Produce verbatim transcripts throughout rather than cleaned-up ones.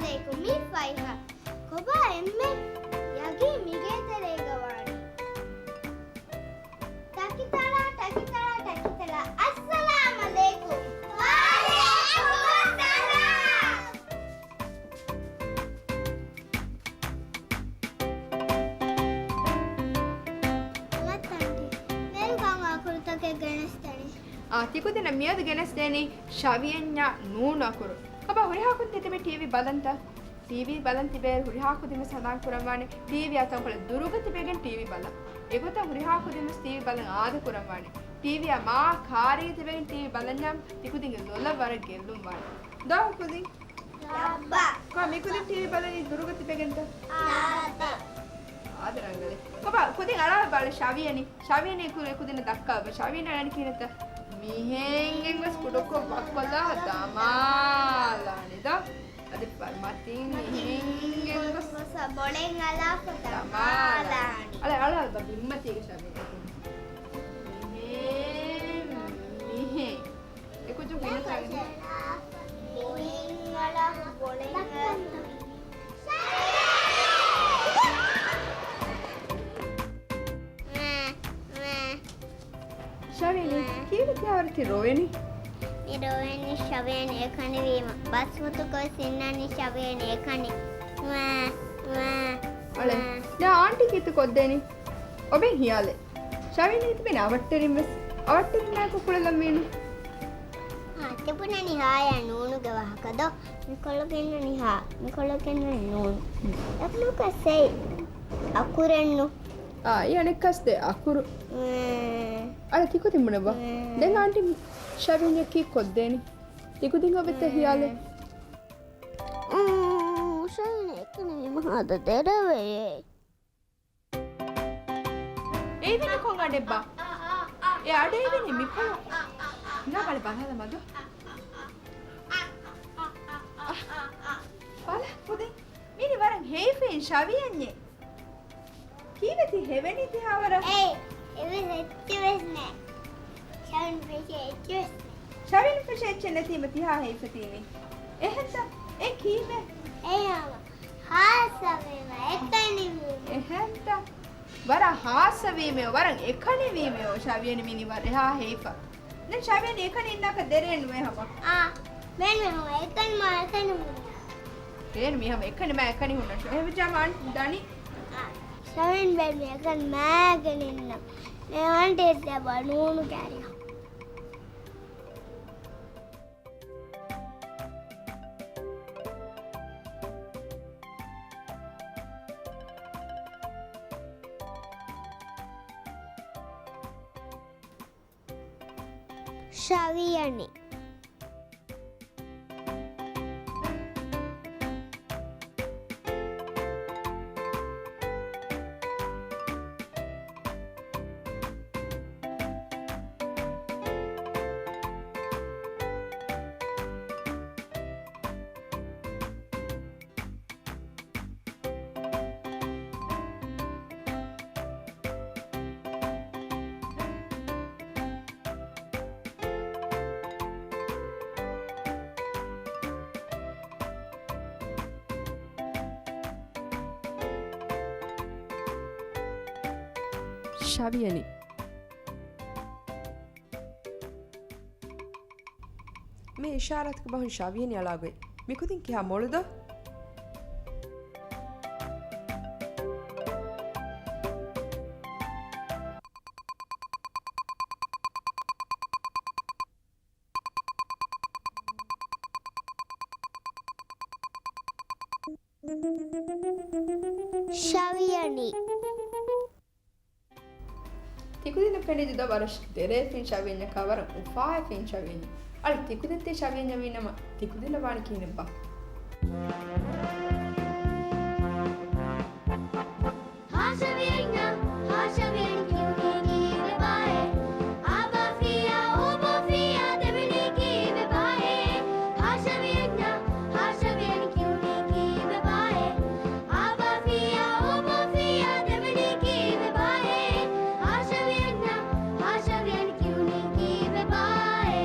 އައްސަލާމު ޢަލައިކުމް މި ފައިހާ. ކޮބާ އެންމެ ޔަގީން މިގޭތެރޭގަ ވާނީ؟ ޓަކިތަޅާ، ޓަކިތަޅާ، ޓަކިތަޅާ. އައްސަލާމު ޢަލައިކުމް. ވަޢަލައިކުމުއްސަލާމް. މަތަންޓި، މޭރު ކަން އަކުރުތަކެއް ގެނެސްދެނީ. އާ، ތިކުދިންނަށް މިއަދު ގެނެސްދޭނީ ޝަވިޔަންޏާ ނޫނު އަކުރު. ކޮބާ ހުރިހާ ކުދިން ތިބެ ޓީވީ ބަލަންތަ؟ ޓީވީ ބަލަން ތިބޭ ހުރިހާ ކުދިން ވެސް ހަނދާން ކުރަންވާނެ ޓީވީއާ ތަންކޮޅެއް ދުރުގަ ތިބެގެން ޓީވީ ބަލަން. އެގޮތަށް ހުރިހާ ކުދިން ވެސް ޓީވީ ބަލަން އާދަ ކުރަންވާނެ. ޓީވީއާ މާ ކާރީގަ ތިބެގެން ޓީވީ ބަލަންޏާ ތިކުދިންގެ ލޮލަށް ވަރަށް ގެއްލުން ވާނެ. ދޯ ކުދިން؟ ކޮބާ މިކުދިން ޓީވީ ބަލަނީ ދުރުގަ ތިބެގެންތަ؟ އާދަ. އާދަ ރަނގަޅޭ. ކޮބާ ކުދިން އަޅާ ބަލަ ޝަވިޔަނި. ޝަވިޔަނި ކުރެ ކުދިން ދައްކާ ބަ. ޝަވިޔަނި އަންނަނީ ކިހިނެއްތަ؟ މިހެން އެނގޮސް ކުޑަކޮށް ވައްކޮލާ ދަމާލާނެ ދޯ. އަދި މަތިން މިހެން އެނގޮސް ބޮޅެއް އަޅާފަ ދަމާލާނެ. އަޅާ، އަޅާ ބަ ބިންމަތީގަ ޝަވިޔަނި. މިހެން، މިހެން. އެކުއްޖު ހުންނަ ތާގެ. ޝަވިޔަނި، ކީއްވެ ތިޔާވަރަށް ތި ރޮވެނީ؟ މި ރޮވެނީ ޝަވިޔަނި އެކަނިވީމަ. ބަސްފުތުގަ ވެސް އިންނަނީ ޝަވިޔަނި އެކަނި. އަޅެ، ދެން އާންޓީ ކީއްތަ ކޮށްދޭނީ؟ އޮބެން ހިޔާލެއް. ޝަވިޔަނީ ތިބެން އަވަށްޓެރިން ވެސް، އަވަށްޓެރިންނާއެކު ކުޅެލަންވީނު. އާ، ތިބުނަނީ ހާޔާ ނޫނުގެ ވާހަކަ ދޯ؟ މިކޮޅު ގެންނަނީ ހާ، މިކޮޅު ގެންނަނީ ނޫނު. އެކަމަކު ސެއި އަކުރެއްނު. އާ، އެ އަނެއްކާސް ދެ އަކުރު. އެ. އަޅެ ތިކުދިން ބުނެބަ. އެ. ދެން އާންޓީ ޝަވިޔަން ކީއް ކޮށްދޭނީ؟ ތިކުދިން އޮބެއްތަ ހިޔާލެއް؟ އޫ، ޝަވިޔަން އެކަނިވީމަ ހާދަ ދެރަވެޔޭ. އެއިވެނީ ކޮން އަޑެއްބާ؟ އެ އަޑެއް އިވެނީ މިކޮޅު. ނާ ބަލަ ބަލާލަ މަދު. ބަލަ ފުދި. މީނި ވަރަށް ހޭފައިން ޝަވިޔަންޏެ. ކީއްވެ ތި ހެވެނީ ތިހާވަރަށް؟ އޭ، އެވެސް އެއްޗެއް ވެސް ނެ. ޝަވިޔަން ފެށޭ އެއްޗެއް ވެސް ނެ. ޝަވިޔަން ފެށޭ އެއްޗެއް ނެތީމަ ތިހާ ހޭފަތީމީ. އެހެންތަ؟ އެ ކީއްވެ؟ އެ ހާ. ހާސްވީމަ އެކަނިވީމަ. އެހެންތަ؟ ވަރަށް ހާސްވީމެއޯ، ވަރަށް އެކަނިވީމެއޯ، ޝަވިޔަނި މިނިވަރެހާ ހޭފަ. ދެން ޝަވިޔަނި އެކަނި އިންނާކަށް ދެރޭން ނުވޭ ހަމަ. އާ، މެން ހަމަ އެކަނި މާ އެކަނި ހުންނަ. ދެން މި ހަމަ އެކަނި މާ އެކަނި ހުންނަ. އެހެން ވެއްޖާ މާ ދަނީ. އާ، ޝަވިޔަނި ބެން މި އެކަނި މާ ގެނިންނަ. މެ އާންޓީ ދެބަ ނޫނު ކާރިޔަ. ޝަވިޔަނި. ޝަވިޔަނި. މި އިޝާރާތުގެ ބަހުން ޝަވިޔަނި އަޅާ ގޮތް. މިކުދިން ކިހާ މޮޅުދޯ؟ ޝަވިޔަނި. ތިކުދިންނަށް ފެނިއްޖެ ދޯ ވަރަށް ދެރައެއް ފިން ޝަވިޔަންޏަކާ ވަރަށް އުފާވެ ފިން ޝަވިޔަންޏެއް. އަޅެ ތިކުދިން ތި ޝަވިޔަންޏަށް ވީނަމަ ތިކުދިންނަށް ވާނީ ކިހިނެއްބާ؟ ހާ ޝަވިޔަންޏާ، ހާ ޝަވިޔަން ކިޔުނީ ކީއްވެބާއޭ؟ އާ ބާފިޔާ، އޯ ބާފިޔާ ދެވެނީ ކީއްވެބާއޭ؟ ހާ ޝަވިޔަންޏާ، ހާ ޝަވިޔަން ކިޔުނީ ކީއްވެބާއޭ؟ އާ ބާފިޔާ، އޯ ބާފިޔާ ދެވެނީ ކީއްވެބާއޭ؟ ހާ ޝަވިޔަންޏާ، ހާ ޝަވިޔަން ކިޔުނީ ކީއްވެބާއޭ؟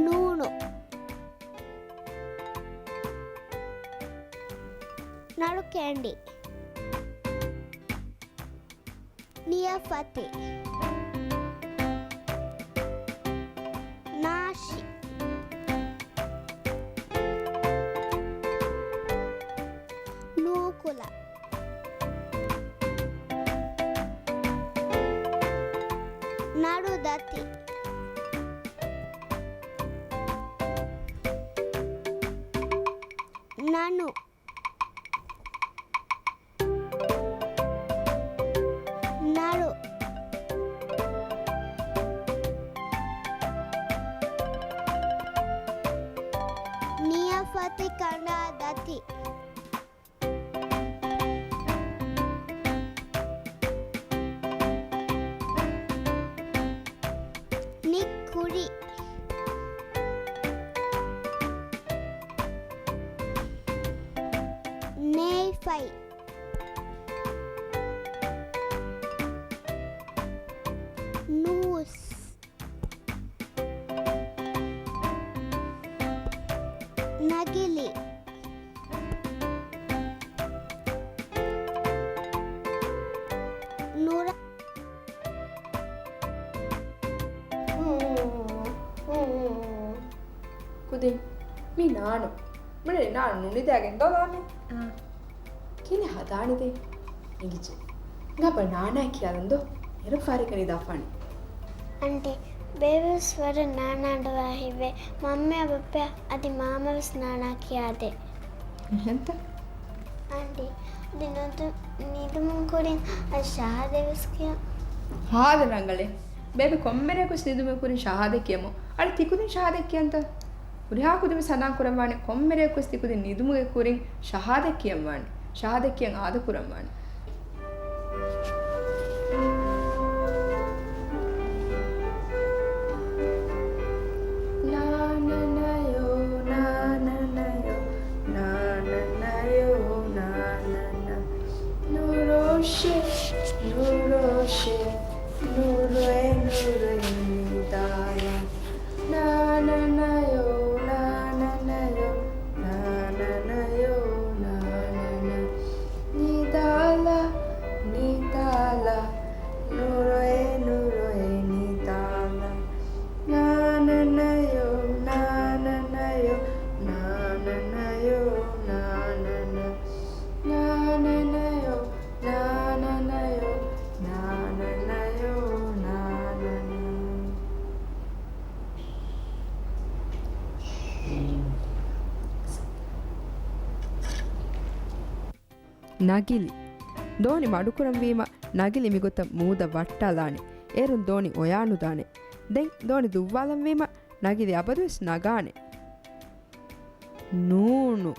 ނޫނު. ނަރު ކެނޑި. ނިޔަފަތި. ނާށި. ނޫކުލަ. ނަރުދަތި. ނަނު. ނަރު. ނިޔަފަތި ކަނޑާ ދަތި. ނިއްކުރި. ނޭފަތި. ނޫސް. ނަގިލި. ނުރަ. ކުދިން މީ ނާނު. މިނަރީ ނާނު ނުނިދާގެން ދޯ ލާމެ. އާ. ކިހިނެއް ހަދާނީ ދެން؟ އެނގިއްޖެ. ގާބަ ނާނާ ކިޔާލަން ދޯ. އޭރު ފާރިގަ ނިދާފާނެ. އަންޓީ، ބޭބެވެސް ވަރަށް ނާނާ އަޑުއަހާ ހިތްވޭ. މަންމިއާ ބައްޕައާ އަދި މާމަވެސް ނާނާ ކިޔާދޭ. އެހެންތަ؟ އަންޓީ، އަދި ނުދު-، ނިދުމުގެ ކުރިން އަދި ޝަހާދަތްވެސް ކިޔަން. ހާދަ ރަނގަޅޭ. ބޭބެ ކޮންމެރެއަކުވެސް ނިދުމުގެ ކުރިން ޝަހާދަތް ކިޔަމު. އަދި ތިކުދިން ޝަހާދަތް ކިޔަންތަ؟ ހުރިހާ ކުދިންވެސް ހަނދާން ކުރަންވާނެ ކޮންމެރެއަކުވެސް ތިކުދިން ނިދުމުގެ ކުރިން ޝަހާދަތް ކިޔަންވާނެ. ޝަހާދަތް ކިޔަން އާދަ ކުރަންވާނެ. ނާނަނަޔޯ، ނާނަނަޔޯ، ނާނަނަޔޯ، ނާނަނަ. ނުރޯށޭ، ނުރޯށޭ، ނުރޮއެ، ނުރޮއެ ނިދާލާ. ނާނަނަޔޯ، ނާނަނަޔޯ، ނާނަނަޔޯ، ނާނަނަ. ނިދާލާ، ނިދާލާ، ނުރޮއެ، ނުރޮއެ ނިދާލާ. ނާނަނަޔޯ، ނާނަނަޔޯ، ނާނަނަޔޯ، ނާނަނަ. ނާނަނަޔޯ، ނާނަނަޔޯ، ނާނަނަޔޯ، ނާނަނަ. ނަގިލި. ދޯނި މަޑުކުރަންވީމަ، ނަގިލި މިގޮތަށް މޫދަށް ވައްޓާލާނެ. އޭރުން ދޯނި އޮޔާނުދާނެ. ދެން ދޯނި ދުއްވާލަންވީމަ، ނަގިލި އަބަދުވެސް ނަގާނެ. ނޫނު.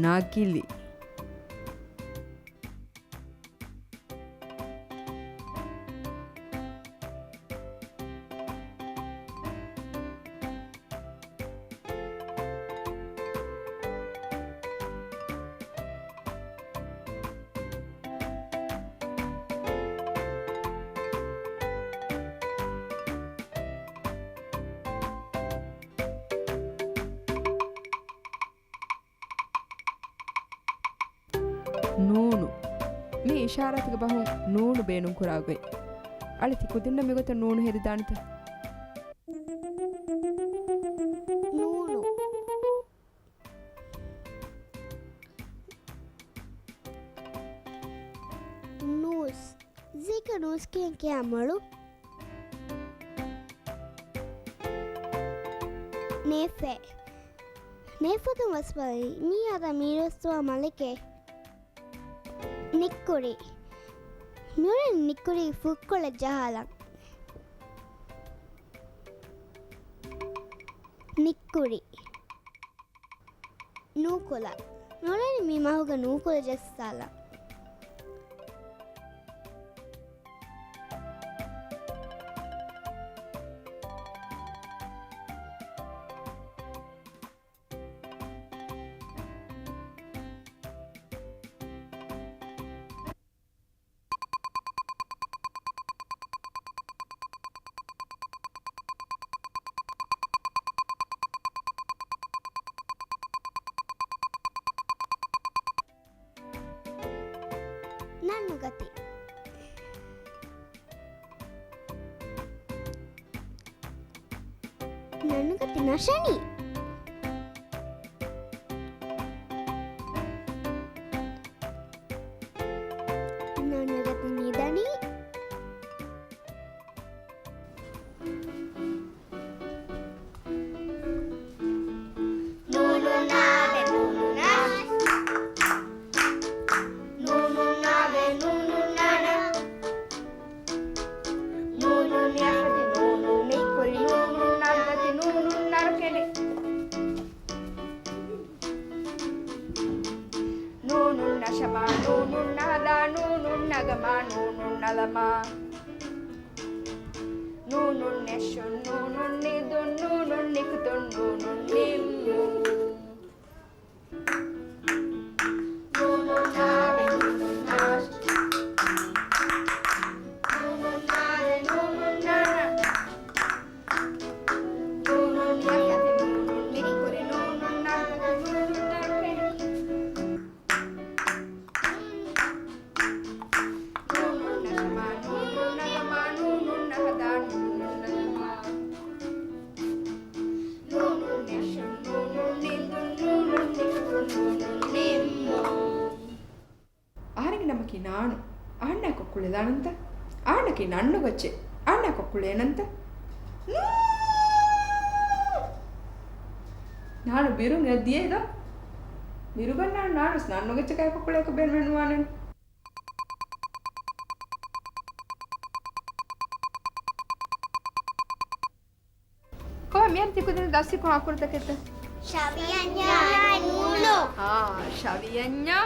ނަގިލި. ނޫނު. މި އިޝާރާތުގެ ބަހުން ނޫނު ބޭނުންކުރާ ގޮތް. އަޅި ތި ކުދިންނަށް މިގޮތަށް ނޫނު ހެދިދާނެތަ؟ ނޫނު. ނޫސް. ޒީކަ ނޫސް ކިޔަން ކިޔާ މޮޅު. ނޭފޭ. ނޭފަތުން ވަސް ބަލަނީ. މީ އަދާ މީރުވެސް ދުވާ މަލެކޭ. ނިއްކުރި. މިއުޅެނީ ނިއްކުރީގެ ފުއްކޮޅަށް ޖަހާލަން. ނިއްކުރި. ނޫކުލަ. ނޫޅެނީ މި މަހުގެ ނޫކުލަ ޖައްސާލަން. ނުގަތީ. ނަންނުގަތި ނަށަނީ. ނަންނުގަތި ނިދަނީ. ނޫނުން ނާދޭ ނޫނުން ނާށި. ނޫނުން ނާދޭ ނޫނުން ނާނަ. ނޫނުން ނިޔަފަތި ނޫނުން ނިއްކުރި ނޫނުން ނަންގަތި ނޫނުން ނަރުކެނޑި. ނޫނުން ނަށަމާ ނޫނުން ނާދާ ނޫނުން ނަގަމާ ނޫނުން ނަލަމާ. ނޫނުން ނެށުން ނޫނުން ނިދުން ނޫނުން ނިކުތުން ނޫނުން ނިންމުން. ނޫނުން ނާދޭ ނޫނުން ނާށި. ނޫނުން ނާދޭ ނޫނުން ނާނަ. ނޫނުން ނިޔަފަތި ނޫނުން ނިއްކުރި ނޫނުން ނަންގަތި ނޫނުން ނަރުކެނޑި. ނޫނުން ނަށަމާ ނޫނުން ނަގަމާ ނޫނުން ނަހަދާ ނޫނުން ނަލަމާ. ނޫނުން ނެށުން ނޫނުން ނިދުން ނޫނުން ނިކުތުން ނޫނުން ނިންމުން. އަހަރެންގެ ނަމަކީ ނާނު. އަހަންނާ ކޮއްކުޅެލާނަންތަ؟ އަހަންނަކީ ނަންނު ގައްޗެއް. އަހަންނާ ކޮއްކުޅޭނަންތަ؟ ނާނު ބިރުން އެ ދިޔައީ ދޯ؟ ބިރުގަންނާނު ނާނުސް ނަންނު ގައްޗަކާ ކޮއްކުޅޭކަށް ބޭނުމެއް ނުވާނެން. ކޮބާ މިހާރު ތިކުދިން ދަސް ކޮން އަކުރުތަކެއްތަ؟ ޝަވިޔަންޏާ ނޫނު. އާ، ޝަވިޔަންޏާ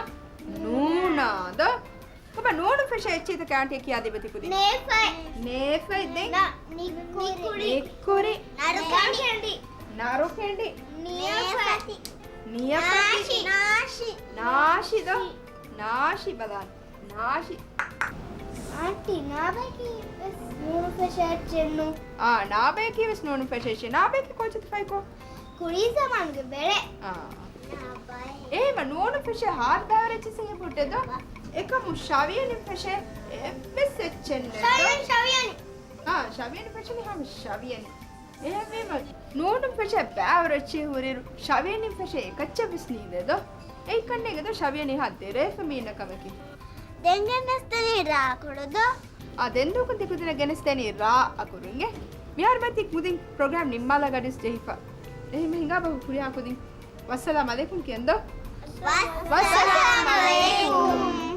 ނޫނާ ދޯ؟ ކޮބާ ނޫނު ފެށޭ އެއްޗެހިތަކެއް އާންޓީ ކިޔާދީބަ ތިކުދިން؟ ނޭފަތް. ނޭފަތް ދެން؟ ނަ-، ނި-، ނިކުރި. ނިކުރި. ނަރުކެނޑި. ނަރުކެނޑި. ނިޔަފަތި. ނިޔަފަތި. ނާށި. ނާށި. ނާށި ދޯ؟ ނާށި ބަލާން. ނާށި. އާންޓީ، ނާބަޔަކީ ވެސް ނޫނު ފެށޭ އެއްޗެއްނު. އާ، ނާބަޔަކީ ވެސް ނޫނު ފެށޭ އެއްޗެއް. ނާބަޔަކީ ކޯޗެއްތަ ފައިކޯ؟ ކުރީ ޒަމާނުގެ ބެޅެއް. އާ. ނާބަޔަކީ. އެހެމަ ނޫނު ފެށޭ ހާދަ ބައިވަރު އެއްޗެއް ހިނގި ފުއްޓެއް ދޯ؟ އެކަމު ޝަވިޔަނި ފެށޭ އެއްވެސް އެއްޗެއް ނެތް ދޯ؟ ޝަވިޔަނި، ޝަވިޔަނި. އާ، ޝަވިޔަނި ފެށެނީ ހަމަ ޝަވިޔަނި. އެހެންވީމަ، ނޫނުން ފެށޭ ބައިވަރު އެއްޗެހި ހުރިއިރު، ޝަވިޔަނިން ފެށޭ އެކައްޗެއް ވެސް ނީދޭ ދޯ؟ އެއްކަންނޭނގެ ދޯ ޝަވިޔަނި ހާ ދެރަވެފަ މީނަ ކަމަކީ. ދެން ގެނެސްދެނީ ރާ އަކުރު ދޯ؟ އާ، ދެން ދޫކޮށް ތިކުދިންނަށް ގެނެސްދެނީ ރާ އަކުރު އިނގޭ. މިހާރު މަތި ކުދިން ޕްރޮގްރާމް ނިންމާލާ ގަޑިސް ޖެހިފަ. އެހެން ހިނގާ ބަހު ކުރިއާ ކުދިން. ވައްސަލާމް އަލައިކުމް ކިޔަން ދޯ؟ ވައްސަލާމް އަލައިކުމް.